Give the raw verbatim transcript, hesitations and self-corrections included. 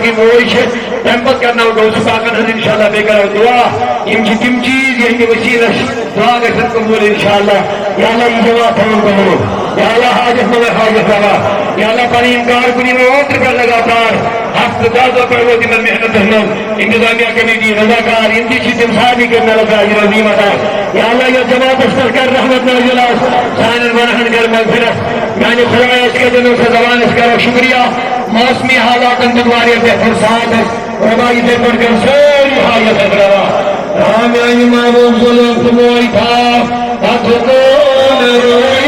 کی موج چھِ، تَمہِ پَتہٕ کَرناوو غوث پاکَن ہٕنٛز اِنشاءاللہ، بیٚیہِ کَرو دُعا۔ یِم چھِ تِم چیٖز، یِہِنٛدِ وسیٖلہٕ اَسہِ دُعا گژھن قبوٗل اِنشاءاللہ۔ یا اللہ، یہِ جماعت تھاوُن قبوٗل۔ یا اللہ، حاجت مگر حاجت روا۔ یا اللہ، پَنٕنۍ یِم کارکُن یِمو اوترٕ پٮ۪ٹھ لگاتار ہفتہٕ دَہ دۄہ پٮ۪ٹھ ووت یِمَن محنتَس منٛز، انتظامیہ کمیٹی، رضاکار، یِم تہِ چھِ، تِم سارنٕے کٔرۍ مےٚ لگاتار یہِ رحیم عطا۔ یا اللہ، یَتھ جماعتَس پٮ۪ٹھ کر رحمت نازل آز، سانٮ۪ن گۄناہَن کر مغفرت۔ میانہِ خدایا، أسۍ کَتہِ دِمو ژےٚ زبان، أسۍ کَرو شُکریہ۔ موسمی حالاتن دیُت واریاہ بہتر ساتھ اَسہِ۔ رۄبا، یِتھَے پٲٹھۍ کَر سٲری حاجت اَسہِ روا۔ آ میانہِ معبوٗد، ظُلم تہٕ موے تھاو، اَتھ حُکُم روٗدۍ۔